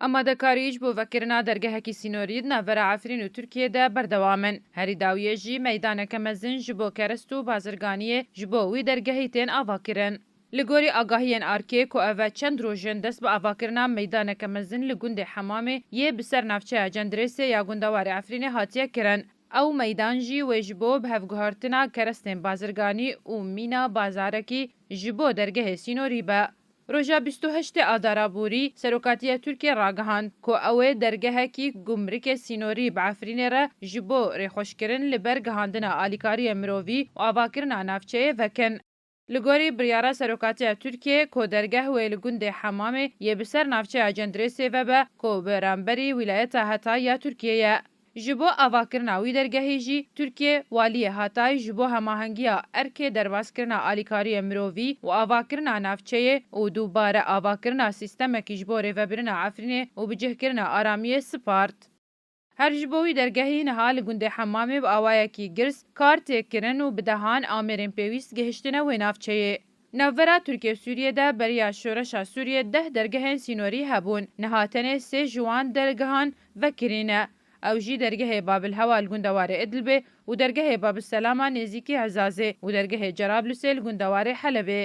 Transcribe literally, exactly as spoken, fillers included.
Amadekarî ji bo vekirina dergehekî sînorî di navbera Efrîn û Tirkiyê de berdewam in. Herî dawiyê jî meydaneke mezin ji bo kerest û bazirganiyê ji bo wî dergehî tên avakirin. Li gorî agahiyên arkê ku ev e çend roj in dest bi avakirina meydaneke mezin li gundê Hemamê yê bi ser navçeya Cendirêsê ya gundewarê Efrînê hatiye kirin. Ew meydan jî wê ji bo bi hevguhertina kerestên bazirganî û mîna bazarekî ji bo dergehê sînorî be. Roja bîst û heştê Adara borî, Serokatiya Tirkiyê ragihand ku ew ê dergehekî gumrikê sînorî bi Efrînê re ji bo rêxweşkirin li ber gihandina alîkariyên mirovî û avakirina navçeyê vekin. Li gorî biryara Serokatiya Tirkiyê ku dergeh wê li gundê Hemamê yê bi ser navçeya Cendirêsê vebe ku beramberî wîlayeta Hetay ya Tirkiyê ye. Ji bo avakirina wî dergehî jî Tirkiye, waliyê Hatay ji bo hemahengiya erkê derbaskirina alîkariyên mirovî û avakirina navçeyê û dubare avakirina sîstemekî ji bo rêvebirina Efrînê û bicihkirina aramiyê spart. Her ji bo wî dergehî niha li gundê Hemamê bi awayekî girs kar tê kirin û bi dehan amêrên pêwîst gihiştine wê navçeyê. Navbera Tirkiye û Sûriyê de beriya şoreşa Sûriyê deh dergehên sînorî hebûn. Niha tenê sê ji wan dergehan vekirî ne. Ew jî dergehê Babilhewa li gundewarê Idlibê û dergehê Babiselama nêzîkî Ezazê û dergehê Cerablusê li gundewarê Helebê.